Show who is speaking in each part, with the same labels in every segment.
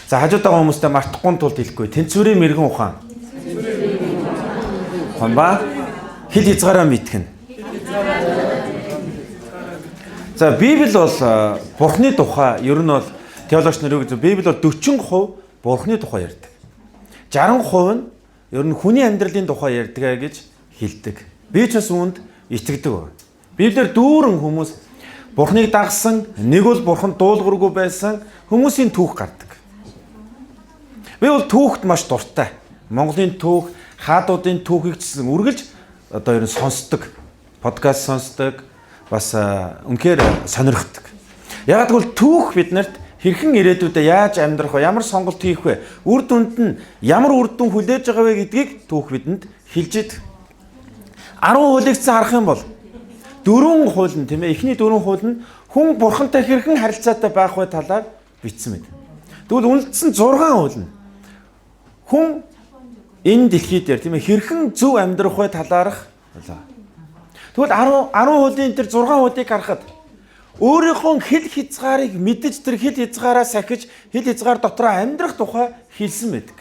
Speaker 1: За, хажууд байгаа хүмүүстээ мартахгүй тулд хэлэхгүй. Тэнцвэрийн мэрэгэн ухаан. Ухаан ба хил хязгаараа мэдэх нь. За, Библи бол Бурхны тухай, ер нь бол теологч нар юу гэж, Библи бол 40% Бурхны тухай ярьдаг. 60% нь ер нь хүний амьдралын тухай ярьдаг гэж хэлдэг. Би ч бас үүнд итгэдэг. Библиэр дүүрэн хүмүүс Бурхныг дагсан, нэг бол Бурханд дуулуургүй байсан хүмүүсийн түүх гардаг. Би бол түүхт маш дуртай. Монголын түүх, хаадуудын түүхийг ч гэсэн үргэлж одоо ер нь сонсдог. Подкаст сонсдог, бас үнэхээр сонирхдог. Яг гэвэл түүх биднэрт хэрхэн ирээдүйдээ яаж амьдрах вэ, ямар сонголт хийх вэ, үр дүнд нь ямар үр дүн хүлээж байгаа вэ гэдгийг түүх бидэнд хэлж идэг. 10 хуулийг цаа харах юм бол дөрвөн хууль нь, тийм ээ, эхний дөрвөн хууль нь хүн бурхантай хэрхэн харилцаатай байх вэ талаар бичсэн мэт. Тэгвэл үлдсэн 6 хууль нь хүн энэ дэлхий дээр, тийм ээ, хэрхэн зөв амьдрах вэ талаарх болоо. Тэгвэл 10 хуулийн тэр 6 хуулийг харахад өөрийнхөө хил хязгаарыг мэдэж, тэр хил хязгаараа сахиж, хил хязгаар дотроо амьдрах тухай хэлсэн байдаг.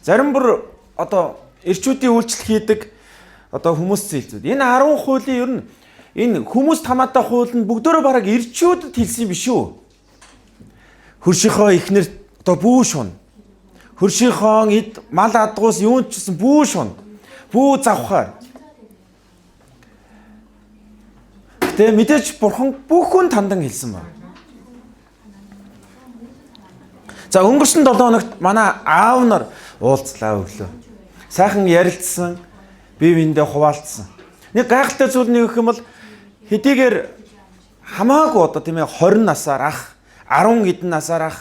Speaker 1: Зарим бүр одоо эрчүүдийн үйлчлэл хийдэг одоо хүмүүс зээлзүүд. Энэ 10 хуулийн ер нь энэ хүмүүст хамаатай хууль нь бүгдөө бараг эрчүүдэд хэлсэн биш үү? Хөршийнхөө ихнэр одоо бүү шун. Хөршийнхөө эд мал адгуус юун ч гэсэн бүү шун. Бүү завхаар. Гэтэ мэдээж бурхан бүх хүн тандан хэлсэн байна. За, өнгөрсөн 7 хоногт манай аав нар уулзлаа өглөө. Сайхан ярилцсан, бие биендээ хуваалцсан. Нэг гайхалтай зүйл нэг гэх юм бол хэдийгээр хамаагүй одоо, тийм ээ, 20 насаар ах, 10 хэдэн насаар ах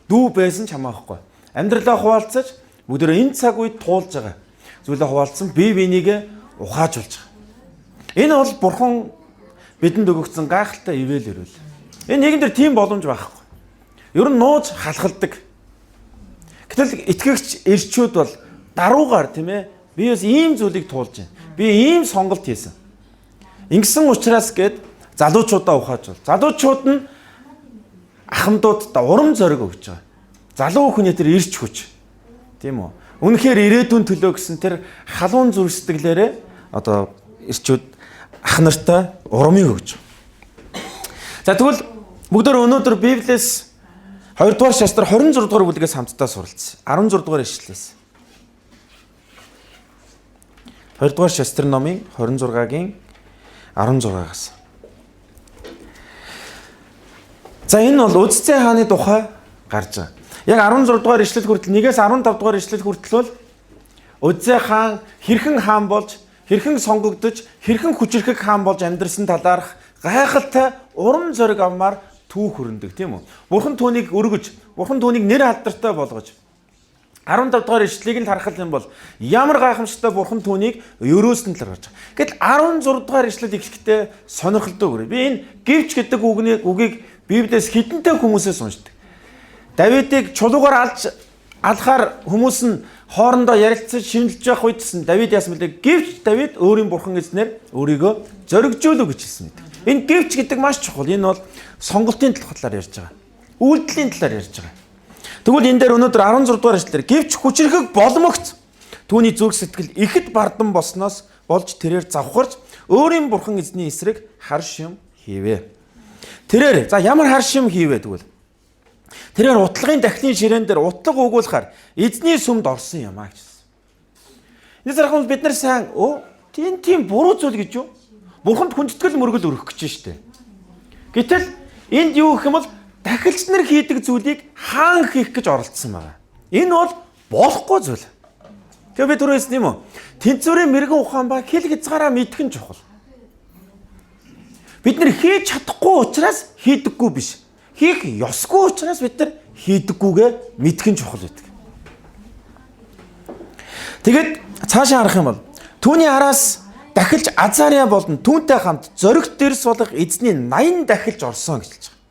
Speaker 1: дүү байсан ч хамаахгүй. Амьдралаа хуваалцаж, бүгдөө энэ цаг үед туулж байгаа зүйлээ хуваалцсан, бие биенийгээ ухаажуулж байгаа. Энэ бол бурхан бидэнд өгөгдсөн гайхалтай ивэл өрөөл. Энэ нэгэн дээр тийм боломж байхгүй. Ер нь нууж халахалдаг. Гэтэл итгэгч эрчүүд бол даруугаар, тийм ээ, би бас ийм зүйлийг туулж байна. Би ийм сонголт хийсэн. Ингэсэн учраас гээд залуучуудаа ухаажуул. Залуучууд нь ахмадуудаа урам зориг өгч байгаа. Залуу хүний тэр ирч хүч. Тийм үү? Үнэхээр ирээдүйн төлөө гэсэн тэр халуун зүрх сэтгэлээрээ одоо эрчүүд ах нартай урамыг өгч байгаа. За, тэгвэл бүгдөө өнөөдөр Библиэс 2 дугаар шастар 26 дугаар бүлгээс хамтдаа суралцсан. 16 дугаар ишлэлээс. 2 дугаар шастар номын 26-гийн 16-аас. За, энэ бол Үдцэн хааны тухай гарч байгаа. Яг 16 дугаар ишлэл хүртэл, 1-ээс 15 дугаар ишлэл хүртэл бол Үдцэн хаан хэрхэн хаан болж, хэрхэн сонгогдож, хэрхэн хүчирхэг хаан болж амьдрсан талаарх гайхалтай урам зориг авмаар түүх хөрөндөг, тийм үү? Бурхан түүнийг өргөж, Бурхан түүнийг нэр алдартай болгож, 15 дугаар ишлэлийг нь харах юм бол ямар гайхамшигтай Бурхан түүнийг өрөөсөн талаар гарч байгаа. Гэтэл 16 дугаар ишлэл эхлэхдээ сонирхолтой үг. Би энэ гэвч гэдэг үгнийг үгийг Библиэс хэдэнтэй хүмүүсээс уншдаг. Давидыг чулуугаар алж алхаар хүмүүс нь хоорондоо ярилцаж шинэлж явах үед Давид яасан бэлээ? Гэвч Давид өөрийн бурхан эзнэр өөрийгөө зоригжуулв гэж хэлсэн мэт. Энэ гэвч гэдэг маш чухал. Энэ бол сонголтын талаар ярьж байгаа. Үйлдэлийн талаар ярьж байгаа. Тэгвэл энэ дээр өнөөдөр 16 дугаар эшлэлээр гэвч хүчирхэг боломогц түүний зүрх сэтгэл ихэд бардан болсноос болж тэрээр завхарч өөрийн бурхан эзний эсрэг хар шим хийвэ. Тэрээр за ямар хар шим хийвэ тэгвэл тэрээр утлагын дахлын ширээн дээр утлаг өгүүлэхээр эзний сүмд орсон юм а гэсэн. Энэ зэрэг бол бид нар сайн өө тийм буруу зүйл гэж юу? Бурханд хүндэтгэл мөргөл өргөх гэж штэ. Гэтэл энд юу гэх юм бол дахилч нар хийдэг зүйлийг хаан хийх гэж оролдсон байгаа. Энэ бол болохгүй зүйл. Тэгээ би түрүү хэлсэн юм уу? Тэнцвэрийн мэрэгэн ухаан ба хил хязгаараа мэдэх нь чухал. Бид нар хийж чадахгүй учраас хийдэггүй биш. Хийх ёсгүй учраас бид нар хийдэггүйгээ мэдэх нь чухал байдаг. Тэгээд цаашаа харах юм бол түүний араас дахилж Азария болон түүнтэй хамт зоригт дэрс болох эзний 80 дахилж орсон гэж хэлж байгаа.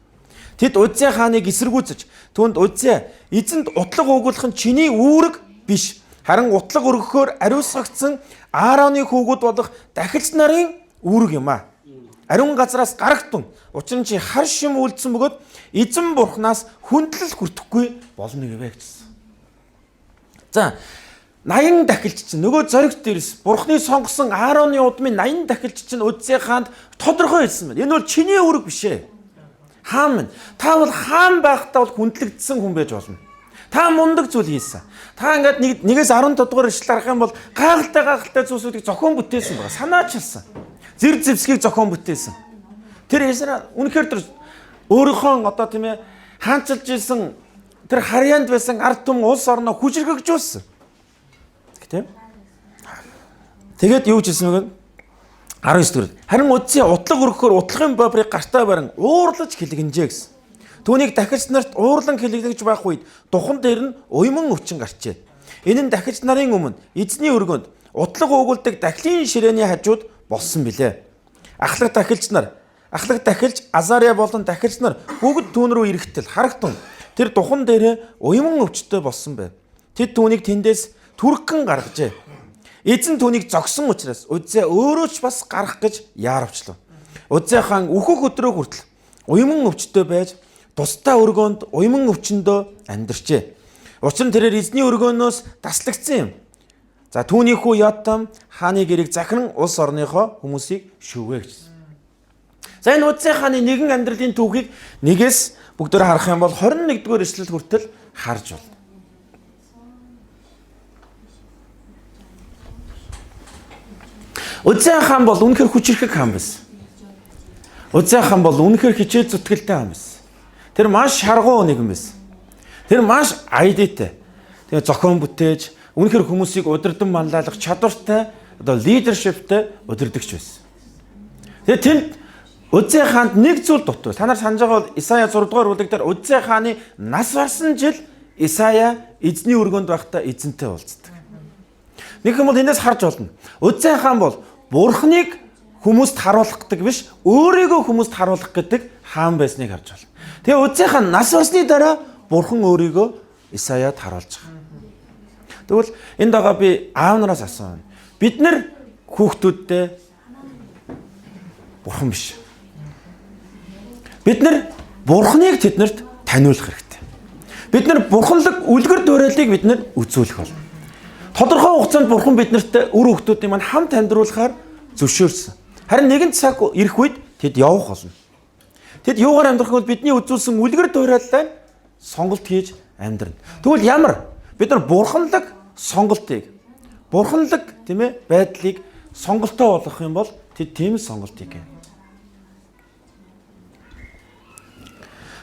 Speaker 1: Тэд Уззя хааныг эсэргүүцэж түүнд Уззя, эзэнд утлаг өгүүлэх нь чиний үүрэг биш. Харин утлаг өргөхөөр ариусгагдсан Аароны хүүгүүд болох дахилч нарын үүрэг юм аа. Ариун газраас гарагтун. Учир нь чи хар шим үйлдсэн бөгөөд эзэн бурхнаас хүндлэл хүртэхгүй болно гэвэ гэсэн. За 80 дахилч чинь нөгөө зоригт дээрс бурхны сонгосон Аароны удмын 80 дахилч чинь Үдсэ хаанд тодорхой хэлсэн байна. Энэ бол чиний үүрэг биш ээ. Хаан минь та бол хаан байхдаа бол хүндлэгдсэн хүн байж болно. Та мундаг зүйл хийсэн. Та ингээд 1-ээс 15 дугаар ишлэл харах юм бол гайхалтай гайхалтай зүйлсүүдийг зохион бүтээсэн байгаа. Санаачилсан. Зэр зэвсгийг зохион бүтээсэн. Тэр Эсра үнэхээр тэр өөрийнхөө одоо тийм ээ хаанчилж исэн тэр харьяанд байсан ард түмэн улс орноо хүчрхэгжүүлсэн. Тийм. Тэгээд юу ч хэлсэн бэ? 19 дэх. Харин үдсийн утлаг өргөхөөр утлахын бобрыг гартаа барин уурлаж хэлгэнжээ гэсэн. Түүнийг дахилч нарт уурлан хэлэгдэж байх үед духан дээр нь уйман өвчин гарчээ. Энэ нь дахилч нарын өмнө эзний өргөнд утлаг өгүүлдэг дахлын ширээний хажууд болсон билээ. Ахлах дахилч нар, ахлах дахилч Азария болон дахилч нар бүгд түүн рүү ирэхтэл харагтун тэр духан дээрээ уйман өвчтөй болсон байв. Тэд түүнийг тэндээс түргэн гаргажээ. Эзэн түүнийг зогсон учраас Үзээ өөрөө ч бас гарах гэж яаравчлав. Үзээ хаан өөхөх өдрөө хүртэл уйман өвчтөй байж тусдаа өргөөнд уйман өвчнөдөө амьдарчээ. Учир нь тэрээр эзний өргөөнөөс таслагдсан юм. За түүний хүү Йотам хааны гэрийг захиран улс орныхоо хүмүүсийг шүвээ гэсэн. За энэ Үзээ хааны нэгэн амьдралын түүхийг нэгээс бүгдээр харах юм бол 21-р эшлэл хүртэл харж байна. Үзээ хаан бол үнэхээр хүчирхэг хаан байсан. Үзээ хаан бол үнэхээр хичээл зүтгэлтэй хаан байсан. Тэр маш шаргуу нэгэн байсан. Тэр маш айдитэй. Тэгээ зохион бүтээж, үнэхээр хүмүүсийг удирдан манлайлах чадвартай, одоо лидершиптэй удирдагч байсан. Тэгээ тэнд Үзээ хаанд нэг зүйл дутуу. Та нар санаж байгаа бол Исая 6 дугаар бүлэг дээр Үзээ хааны нас барсан жил Исая эзний өргөөнд байхдаа эзэнтэй уулздаг. Нэг юм бол энэс харж болно. Үзээ хаан бол Бурхныг хүмүүст харуулах гэдэг биш, өөрийгөө хүмүүст харуулах гэдэг хаан байсныг харж байна. Тэгээ Үзээ хаан нас барсны дараа Бурхан өөрийгөө Исаяад харуулж байгаа. Тэгвэл энэ дагаа би аав нараас асууна. Бид нар хүүхдүүддээ Бурхан биш. Бид нар Бурханыг тэднэрт таниулах хэрэгтэй. Бид нар бурханлаг үлгэр дуурайлыг бид нар үзүүлэх болно. Тодорхой хугацаанд Бурхан биднэрт үр хүүхдүүдийн маань хамт амьдруулахаар зөвшөөрсөн. Харин нэгэн цаг ирэх үед тэд явах болно. Тэд юугаар амьдрах вэ? Бидний үзүүлсэн үлгэр дуурайлалаар сонголт хийж амьдрна. Тэгвэл ямар бид нар бурханлаг сонголтыг, бурханлаг тийм ээ байдлыг сонголтоо болгох юм бол тэд тийм сонголт хийх.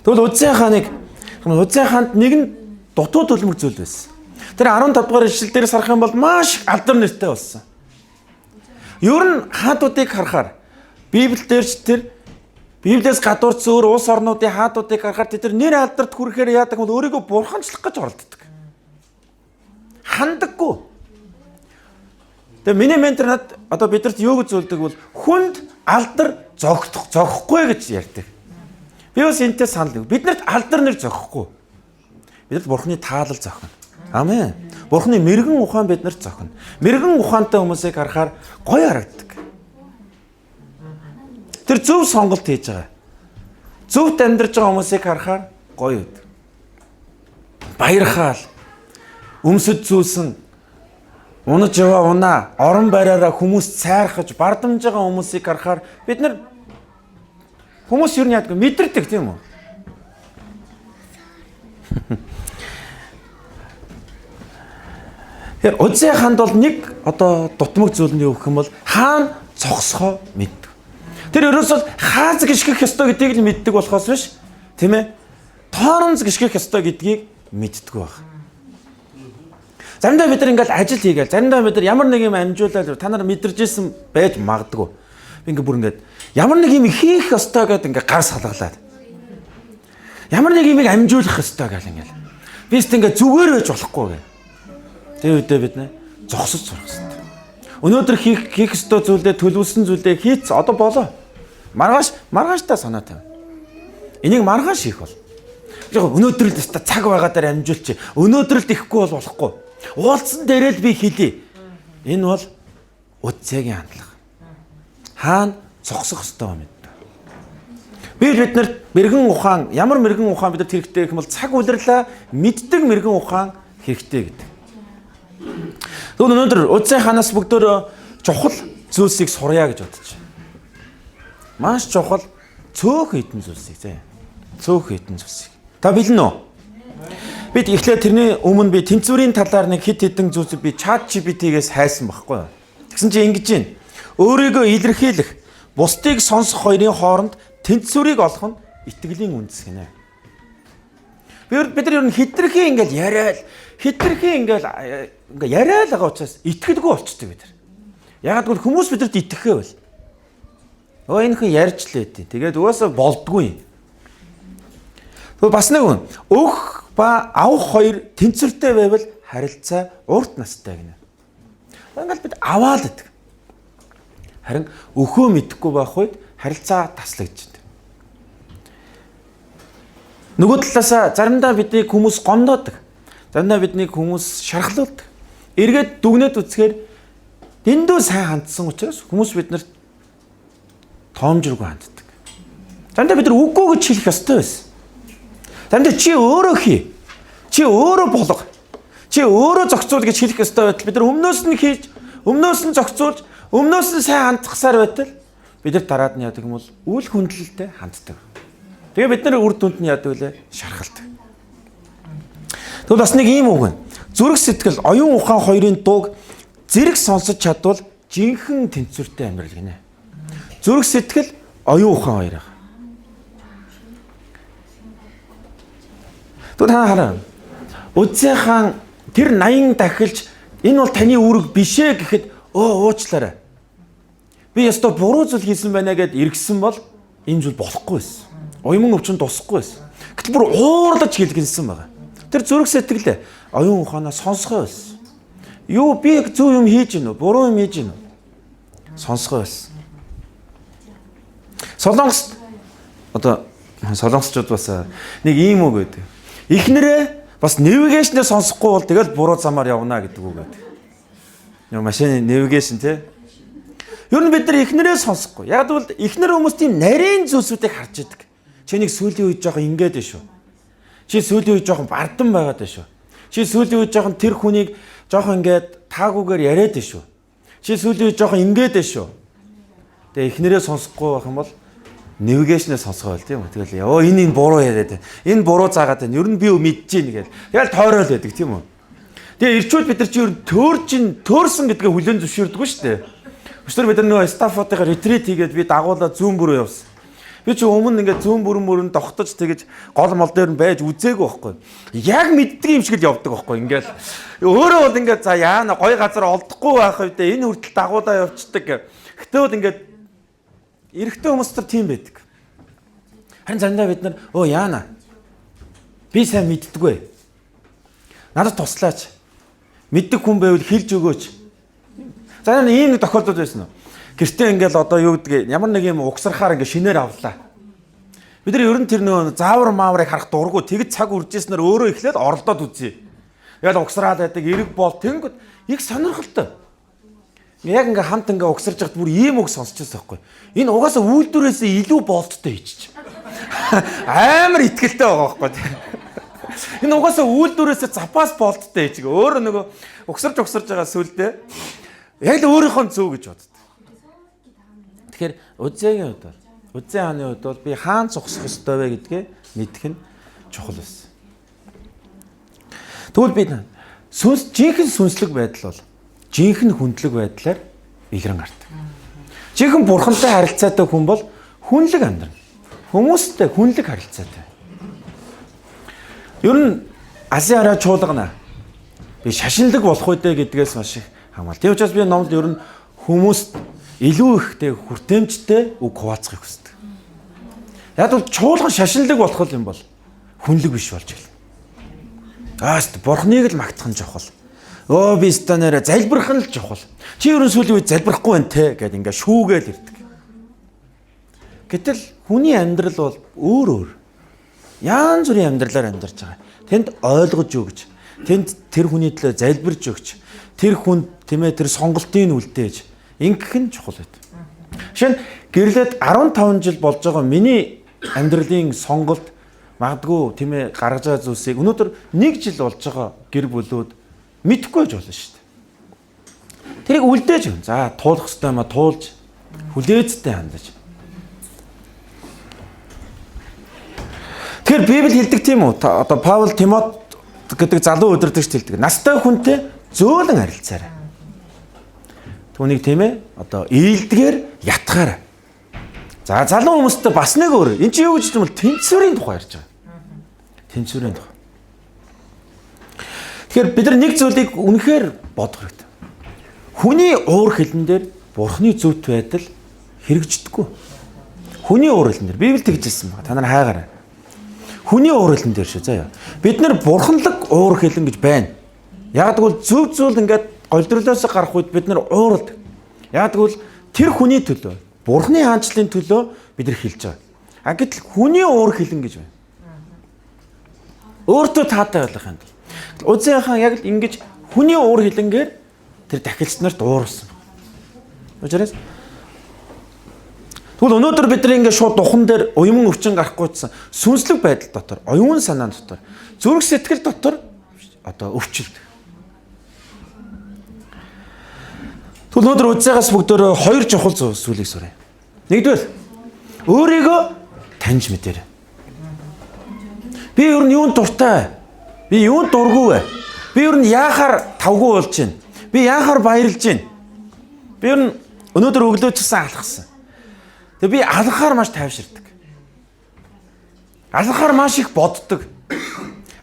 Speaker 1: Тэгвэл Үзээ хааныг Үзээ хаанд нэгэн дутуу төлмөг зүйл байсан. Тэр 15 дугаар ишлэл дээрээс харах юм бол маш их алдар нэртэй болсон. Ер нь хаадуудыг харахаар Библиэлд ч тэр Библиэс гадуурч өөр улс орнуудын хаадуудыг харахаар тэд нэр алдарт хүрэхээр яадаг бол өөрийгөө бурханчлах гэж оролддог. Хандаггүй. Тэгээ миний ментор над одоо бидэрт юу гэж зүйлдэг бол хүнд алдар зогхгүй гэж ярьдаг. Би бас энэтэй санал нэг. Биднэрт алдар нэр зохихгүй. Биднэрт Бурхны таалал зохино. Амен. Бурхны мэрэгэн ухаан биднэрт зохино. Мэрэгэн ухаантай хүмүүсийг харахаар гоё харагддаг. Тэр зөв сонголт хийж байгаа. Зөвхт амьдарч байгаа хүмүүсийг харахаар гоё өгдөг. Баярхаал, өмсөж зүүсэн, унаж яваа унаа, орон байраараа хүмүүс цайрхаж, бардамж байгаа хүмүүсийг харахаар бид нар хүмүүс юу яадаг мэдэрдэг тийм үү? Тэгэхээр Үзээ хаанд бол нэг одоо дутмаг зүйл нь юу гэх юм бол хаан цогсохоо мэддэг. Тэр ерөөсөө хааз гიშгэх ёстой гэдгийг л мэддэг болохоос биш тийм ээ? Торонз гიშгэх ёстой гэдгийг мэддэг байх. Заримдаа бид нар ингээл ажил хийгээл, заримдаа бид нар ямар нэг юм амжуулаад та нар мэдэрч исэн байж магадгүй. Би ингээ бүр ингээд ямар нэг юм хийх ёстой гэдээ ингээ гар салгалаад. Ямар нэг юмыг амжуулах ёстой гэл ингээл. Би ч ингээ зүгээр байж болохгүй гэ. Тэр үедээ бид нэ зогсож сурах ёстой. Өнөөдөр хийх ёстой зүйлээ төлөвлөсөн зүйлээ хийц одоо болоо. Маргааш та санаа тавь. Энийг маргааш хийх бол. Яг өнөөдөр л өстой цаг байгаа дээр амжуулчих. Өнөөдөр л ихгүй бол болохгүй. Уулзсан дээрээ л би хэлье. Энэ бол Үзээгийн хандлага. Хаана зогсох ёстой юм бэ? Би бид нарт мэрэгэн ухаан, ямар мэрэгэн ухаан бидэнд хэрэгтэй гэх юм бол цаг улирлаа мэддэг мэрэгэн ухаан хэрэгтэй гэдэг. Тэгвэл өнөөдөр Үзээ хаанаас бүгдөө чухал зүйлсийг сурья гэж бодож байна. Маш чухал цөөх хэдэн зүйлсийг зэ. Цөөх хэдэн зүйлсийг. Та бэлэн үү? Бид эхлээд тэрний өмнө би тэнцвэрийн талаар нэг хэд хэдэн зүйлсийг би ChatGPT-гээс хайсан байхгүй юу? Тэгсэн чинь ингэж байна. Өөрийгөө илэрхийлэх, бусдыг сонсох хоёрын хооронд тэнцвэрийг олох нь итгэлийн үндэс гинэ. Бид нар ер нь хитрхи ингээл яриад, хитрхи ингээл ингээ яриад байгаа учраас итгэлгүй болчдөг бид нар. Ягаад гэвэл хүмүүс бидэрт итгэхээ бол. Өө энэ хүн ярьж л байдیں۔ Тэгээд угаасаа болдгүй юм. Тэгвэл бас нэг хүн өгөх ба авах хоёр тэнцвэртэй байвал харилцаа урт настай гинэ. Ингээл бид аваад идэг. Харин өхөө мэдэхгүй байх үед харилцаа таслагдчихдаг. Нөгөө талаасаа заримдаа биднийг хүмүүс гомдоодог. Заримдаа биднийг хүмүүс шархлуулдаг. Эргээд дүгнээд үзэхээр дэндүү сайн хандсан учраас хүмүүс биднэрт тоомжиргүй ханддаг. Заримдаа бид нар үгүй гэж хэлэх ёстой байсан. Заримдаа чи өөрөө хий. Чи өөрөө болго. Чи өөрөө зохицуул гэж хэлэх ёстой байтал бид нар өмнөөс нь хийж, өмнөөс нь зохицуулж, өмнөөс нь сайн хандсаар байтал бид нар дараад нь яадаг юм бол үл хүндлэлтэй ханддаг. Тэгээ бид нар үр дүнд нь яадаг вүлээ? Шархалдаг. Тэгвэл бас нэг ийм үг байна. Зүрх сэтгэл, оюун ухаан хоёрын дууг зэрэг сонсож чадвал жинхэнэ тэнцвэртэй амьдрал гинэ. Зүрх сэтгэл, оюун ухаан хоёр. Тэгвэл та хараа. Үзээ хаан тэр 80 дахилж энэ бол таны үүрэг биш ээ гэхэд өө уучлаарай. Би ёстой буруу зүйл хийсэн байна гэд эргэсэн бол энэ зүйл болохгүй байсан. Уяман өвчин тусахгүй байсан. Гэтэл бүр уурлаж хэлгэнсэн байгаа. Тэр зүрх сэтгэлээ оюун ухаанаа сонсгоо байсан. Юу би зөв юм хийж гинүү, буруу юм хийж гинүү? Сонсгоо байсан. Солонгост одоо солонгосчууд бас нэг ийм үг байдаг. Эхнэрээ бас навигашнээ сонсохгүй бол тэгэл буруу замаар явна гэдэг үг байдаг. Яа машины навигашн тий. Ер нь бид нар эхнэрээ сонсохгүй. Яг гэвэл эхнэр хүмүүс тийм нарийн зүйлсүүдийг харж идэг. Чи нэг сүүлийн үед жоохон ингээд байна шүү. Чи сүүлийн үед жоохон бардан байгаад байна шүү. Чи сүүлийн үед жоохон тэр хүнийг жоохон ингээд таагүйгээр яриад байна шүү. Чи сүүлийн үед жоохон ингээд байна шүү. Тэгээ эхнэрээ сонсохгүй байх юм бол навигашнээ сонсгоо байл тийм үү. Тэгэл ёо энэ буруу яриад байна. Энэ буруу заагаад байна. Ер нь би мэдэж гин гээл. Тэгэл тойрол байдаг тийм үү. Тэгээ ирчүүд бид нар чи ер нь төөрж ин төөрсөн гэдгээ хүлээн зөвшөөрдөггүй шүү дээ. Өчигдөр бид нар нөгөө стаффуудынхаа ретрит хийгээд би дагуулаа зүүн бүрөө явсан. Би чи өмнө ингээд зүүн бүрэн мөрөн тогтож тэгэж гол мол дээр нь байж үзээгүй байхгүй. Яг мэддэг юм шиг л явдаг байхгүй. Ингээл өөрөө бол ингээд за яана гой газар олдохгүй байх үедээ энэ хүртэл дагуулаа явцдаг. Гэтэ бол ингээд эрэгтэй хүмүүс төр тийм байдаг. Харин заримдаа бид нар өө яана би сайн мэддэггүй. Надад туслаач. Мэддэг хүн байвал хэлж өгөөч. За ийм нэг тохиолдол байсан уу? Гэртээ ингээл одоо юу гэдгийг ямар нэг юм угсархаар ингээ шинээр авлаа. Бид нар ер нь тэр нөгөө заавар мааврыг харах дургу тэгж цаг үржижснээр өөрөө эхлээд оролдоод үзье. Яг угсраад байдаг эрэг бол тэнгүүд их сонирхолтой. Яг ингээ хамт ингээ угсарж байхад бүр ийм үг сонсч байсан байхгүй. Энэ угаасаа үйлдвэрээс илүү болттой хийчих. Амар итгэлтэй байгаа байхгүй. Энэ угаасаа үйлдвэрээс запас болттой хийчих. Өөрөө нөгөө угсарж байгаа сүлдээ яг л өөрийнхөө зөв гэж боддог. Тэгэхээр Үзээгийн хувьд бол Үзээ хааны хувьд бол би хаан зогсох ёстой вэ гэдгээ мэдэх нь чухал байсан. Тэгвэл би сүнс жинхэнэ сүнслэг байдал бол жинхэнэ хүндлэг байдлаар илрэн гардаг. Жинхэнэ бурхантай харилцаатай хүн бол хүнлэг амьдрна. Хүмүүстэй хүнлэг харилцаатай. Ер нь алсын хараа чуулгана. Би шашинлаг болох үедээ гэдгээс маш их хамгаал. Тийм учраас би номд ер нь хүмүүст илүү ихтэй хүртээмжтэй үг хуваалцахыг хүсдэг. Яг бол чуулган шашинлаг болох юм бол хүнлэг биш болж эхэлнэ. Ааст бурхныг л магтах нь чухал. Өө би станаараа залбирах нь л чухал. Чи ерөн сүүлийн үед залбирахгүй байна те гэд ингээ шүүгээл ирдэг. Гэтэл хүний амьдрал бол өөр өөр. Янз бүрийн амьдралаар амьдарч байгаа. Тэнд ойлгож өгч, тэнд тэр хүний төлөө залбирч өгч, тэр хүн тийм ээ тэр сонголтыг үлдээж ингэх нь чухал байт. Жишээ нь гэрлээд 15 жил болж байгаа миний амьдралын сонголт магадгүй тийм ээ гаргаж байгаа зүйлсийг өнөөдөр нэг жил болж байгаа гэр бүлүүд мэдэхгүй байж болно шүү дээ. Тэрийг үлдээж өгнө. За туулах ёстой юм а туулж хүлээцтэй хандаж. Тэгэхээр Библи хэлдэг тийм үү? Одоо Паул Тимот гэдэг залуу удирдагч хэлдэг. Настай хүнтэй зөөлөн харилцаарай. Түүнийг тийм ээ одоо ийдгээр ятгаарай. За залуу хүмүүстэй бас нэг өөр. Энд чинь юу гэж юм бол тэнцвэрийн тухай ярьж байгаа. Тэнцвэрийн тухай. Тэгэхээр бид нар нэг зүйлийг үнэхээр бодох хэрэгтэй. Хүний уур хилэн дээр Бурхны зөвхт байдал хэрэгждэггүй. Хүний уур хилэн дээр Библи тэгж хэлсэн байна. Та нар хайгаарай. Хүний уур хилэн дээр шүү заяа. Бид нар бурханлаг уур хилэн гэж байна. Яг тэгвэл зөв зүйл ингээд голдролоос гарах үед бид нар ууралдаг. Яг тэгвэл тэр хүний төлөө, Бурхны хаанчлалын төлөө бид нар хилж байгаа. А гэтэл хүний уур хилэн гэж байна. Өөртөө таатай байх юм тул. Үзэн хаан яг л ингэж хүний уур хилэнгээр тэр дахилч нарт уурсан. Учираас тэгвэл өнөөдөр бид нар ингэ шууд духан дээр уяман өвчин гарахгүйдсэн сүнслэг байдал дотор, оюун санаа дотор, зүрх сэтгэл дотор одоо өвчлөлт. Тэгвэл өнөөдөр Үзээгээс бүгдөө хоёр чухал зүйлийг суръя. Нэгдүгээр, өөрийгөө таньж мэдээрэй. Би ер нь юунд дуртай? Би юунд дургүй вэ? Би ер нь яахаар тавгүй болж байна? Би яахаар баярлж байна? Би ер нь өнөөдөр өглөөчсөн алхсан. Тэгээ би алхахаар маш тайвширдаг. Алхахаар маш их боддог.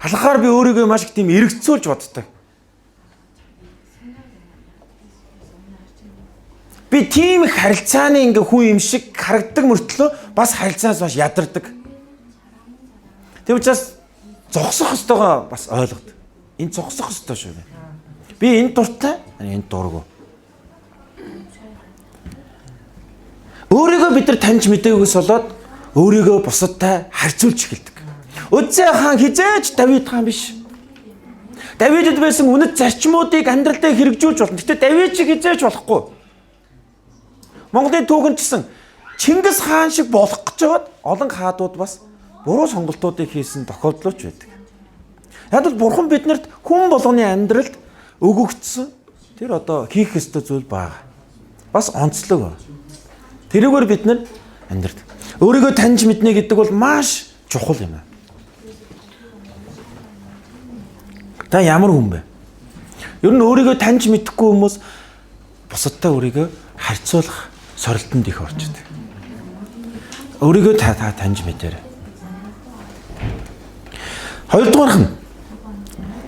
Speaker 1: Алхахаар би өөрийгөө маш их тийм эргэцүүлж боддог. Би тийм их харилцааны ингээ хүн юм шиг харагдаг мөртлөө бас харилцаанаас маш ядардаг. Тэр учраас зогсох ёстойгоо бас ойлгодог. Энэ зогсох ёстой шүү дээ. Би энэ дуртай, энэ дургүй. Өөрийгөө бид нар таньж мэдээгүйс болоод өөрийгөө бусадтай харьцуулж эхэлдэг. Үзээ хаан хизээж Давид хаан биш. Давидэд байсан үнэт зарчмуудыг амьдралдаа хэрэгжүүлж болно. Гэтэ Давид шиг хизээж болохгүй. Монголын түүхэн ч гэсэн Чингис хаан шиг болох гэж байгаад олон хаадууд бас буруу сонголтуудыг хийсэн тохиолдлооч байдаг. Яг л бурхан биднэрт хүн болгоны амьдралд өгөгдсөн тэр одоо хийх ёстой зүйл байгаа. Бас онцлог. Тэрүүгээр бид нар амьдрдаг. Өөрийгөө таньж мэднэ гэдэг бол маш чухал юм аа. Та ямар хүн бэ? Ер нь өөрийгөө таньж мэдэхгүй хүмүүс бусадтай өөрийгөө харьцуулах сорилтонд их орж идэг. Өөрийгөө та таньж мэдээрэй. Хоёрдугаарх нь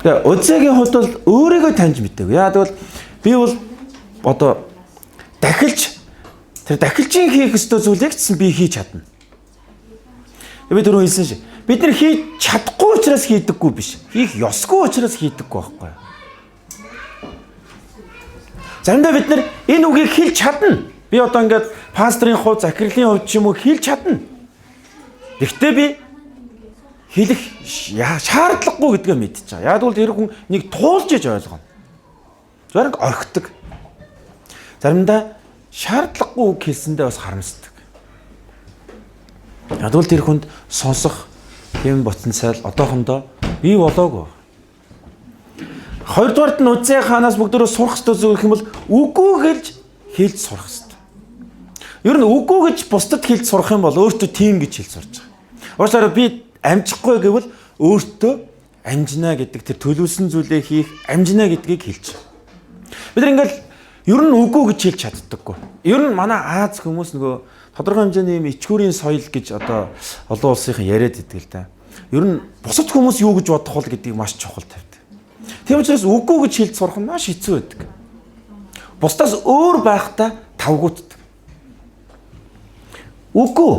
Speaker 1: тэгээ Үзэгийн хувьд бол өөрийгөө таньж мэдээгүй. Яа тэгвэл би бол одоо дахилж тэр дахилчийн хийх ёстой зүйлийг ч би хийж чадна. Би түрүү хэлсэн шин. Бид нар хийж чадахгүй учраас хийдэггүй биш. Хийх ёсгүй учраас хийдэггүй байхгүй. Заримдаа бид нар энэ үгийг хэлж чадна. Би одоо ингээд пасторын хувьд, захирлын хувьд ч юм уу хэлж чадна. Гэхдээ би хэлэх шаардлагагүй гэдгээ мэдчихэж байгаа. Яг бол тэр хүн нэг туулж иж ойлгоно. Зүгээр нэг орхидог. Заримдаа шаардлагагүй үг хэлсэндээ бас харамсдаг. Яг бол тэр хүнд сонсох тийм потенциал одоохондоо бий болоогүй. Хоёрдугаарт нь Үзээ хаанаас бүгдөө сурах ёстой зүйл гэх юм бол үгүй гэж хэлж сурах ёстой. Ер нь үгүй гэж бусдад хэлж сурах юм бол өөртөө тийм гэж хэлж сурч байгаа. Уучлаарай би амжихгүй гэвэл өөртөө амжина гэдэг тэр төлөвлөсөн зүйлээ хийх амжина гэдгийг хэлж байгаа. Бид нар ингээл ер нь үгүй гэж хэлж чаддаггүй. Ер нь манай Аз хүмүүс нөгөө тодорхой хэмжээний юм ичгүүрийн соёл гэж одоо олон улсынхан яриад идэг л да. Ер нь бусад хүмүүс юу гэж бодох бол гэдгийг маш чухал тавьдаг. Тийм учраас үгүй гэж хэлж сурах нь маш хэцүү байдаг. Бусдаас өөр байхдаа тавгуутдаг. Үгүй.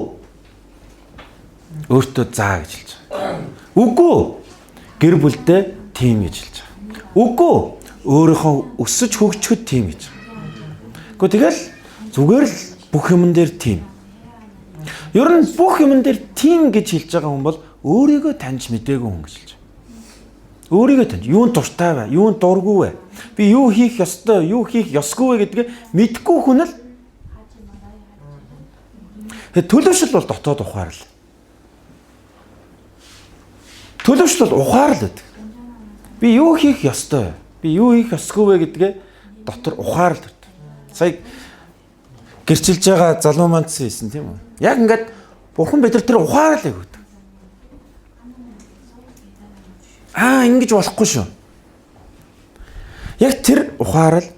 Speaker 1: Өөртөө заа гэж хэлж байгаа. Үгүй. Гэр бүлдээ тийм гэж хэлж байгаа. Үгүй. Өөрийнхөө өсөж хөгжөхөд тийм гэж. Гэхдээ тэгэл зүгээр л бүх юмн дээр тийм. Ер нь бүх юмн дээр тийм гэж хэлж байгаа хүн бол өөрийгөө таньж мдээгүй хүн гэж хэлж байгаа. Өөрийгөө таньж, юунд дуртай вэ? Юунд дургүй вэ? Би юу хийх ёстой, юу хийх ёсгүй вэ гэдгээ мэдэхгүй хүн л төлөвшил бол дотоод ухаарл. Төлөвшөл бол ухаарл гэдэг. Би юу хийх ёстой вэ? Би юу хийх ёсгүй вэ гэдгээ дотор ухаарл гэдэг. Сая гэрчилж байгаа залуу мандсан хийсэн тийм үү? Яг ингээд бурхан бид нар тэр ухаарлыг өгдөг. Аа ингэж болохгүй шүү. Яг тэр ухаарл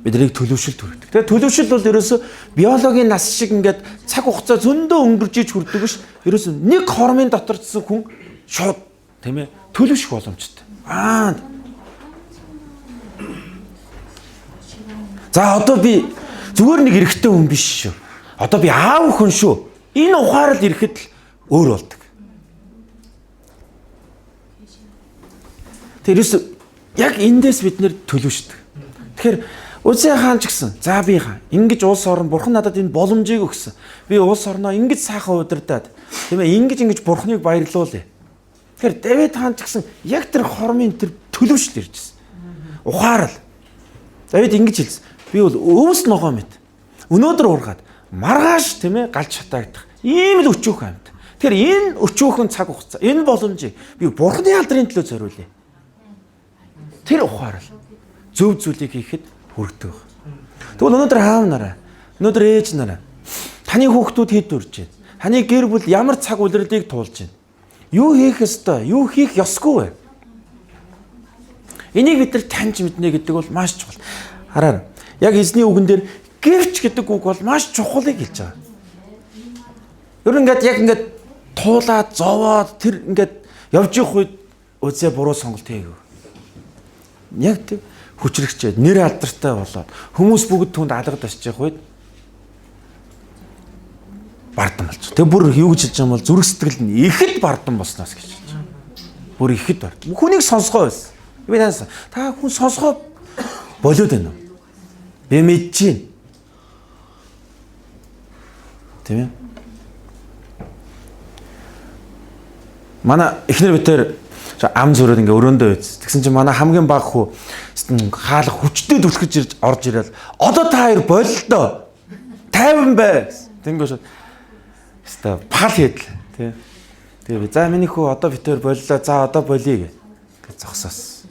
Speaker 1: биднийг төлөвшөлт хүргэдэг. Тэгээ төлөвшөл бол ерөөсө биологийн нас шиг ингээд цаг хугацаа зөндөө өнгөрж иж хүрдэг биш. Ерөөсө нэг хормын дотор ч хүн шууд тийм ээ төлөвшөх боломжтой. Аа. За одоо би зүгээр нэг эрэгтэй хүн биш шүү. Одоо би аав хүн шүү. Энэ ухаарл ирэхэд л өөр болдог. Тэрээс яг эндээс бид нэр төлөвшдөг. Тэгэхээр Үзээ хаан ч гэсэн за би хаан ингэж улс орн бурхан надад энэ боломжийг өгсөн. Би улс орноо ингэж сайхан удирдаад тийм ээ ингэж ингэж бурханыг баярлуулъя. Тэгэхээр Давид хаан ч гэсэн яг тэр хормын тэр төлөвшөл ирж ирсэн. Ухаарал. Давид ингэж хэлсэн. Би бол өвс ногоо мэт. Өнөөдөр ургаад маргааш тийм ээ галж шатаагдах. Ийм л өчүүхэн амьд. Тэгэхээр энэ өчүүхэн цаг хугацаа, энэ боломжийг би бурханы алдрын төлөө зориулъя. Тэр ухаарал зөв зүйлийг хийхэд хүрдэг. Тэгвэл өнөөдөр аав нараа, өнөөдөр ээж нараа таны хүүхдүүд хэд үрж байна? Таны гэр бүл ямар цаг улирлыг туулж байна? Юу хийх ёстой, юу хийх ёсгүй вэ? Энийг бид нар таньж мэднэ гэдэг бол маш чухал. Хараарай. Яг эзний үгэн дээр гэвч гэдэг үг бол маш чухалыг хэлж байгаа. Ер нь ингээд яг ингээд туулаад, зовоод тэр ингээд явж явах үед үзээ буруу сонголт хийгээв. Яг тийм хүчрэгчээд нэр алдартай болоод хүмүүс бүгд түнд алгад очиж явах үед бардан болчих. Тэгээ бүр юу гэж хэлж байгаа юм бол зүрх сэтгэл нь ихэд бардан болсноос гэж хэлж байгаа. Бүр ихэд бардан. Хүнийг сонсгоо байсан. Би таньсан. Та хүн сонсгоо болоод байна уу? Би мэдэж байна. Тийм ээ? Манай эхнэр битэр ам зөрөөд ингээ өрөөндөө үйц. Тэгсэн чинь манай хамгийн бага хүү хаалга хүчтэй түлхэж ирж орж ирэл одоо та хоёр боллоо. 50 бай. Тэнгөө шууд өстой пал хийдэл тий. Тэгээ би за миний хүү одоо битэр боллоо. За одоо болиё гэж зогсоос.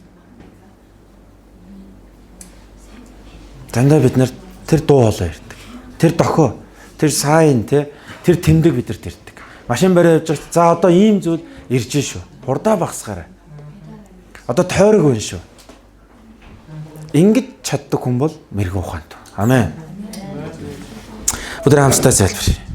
Speaker 1: Дандаа бид нар тэр дуу хоолой ирдэг. Тэр дохио, тэр сайн тий, тэр тэмдэг бидэрт ирдэг. Машин бариа явж байхад за одоо ийм зүйл ирж шүү. Хурдаа багасгаарай. Одоо тойрог байна шүү. Ингэж чаддаг хүн бол мэрэгэн ухаантай. Амен. Бүгд хамтдаа залбирая.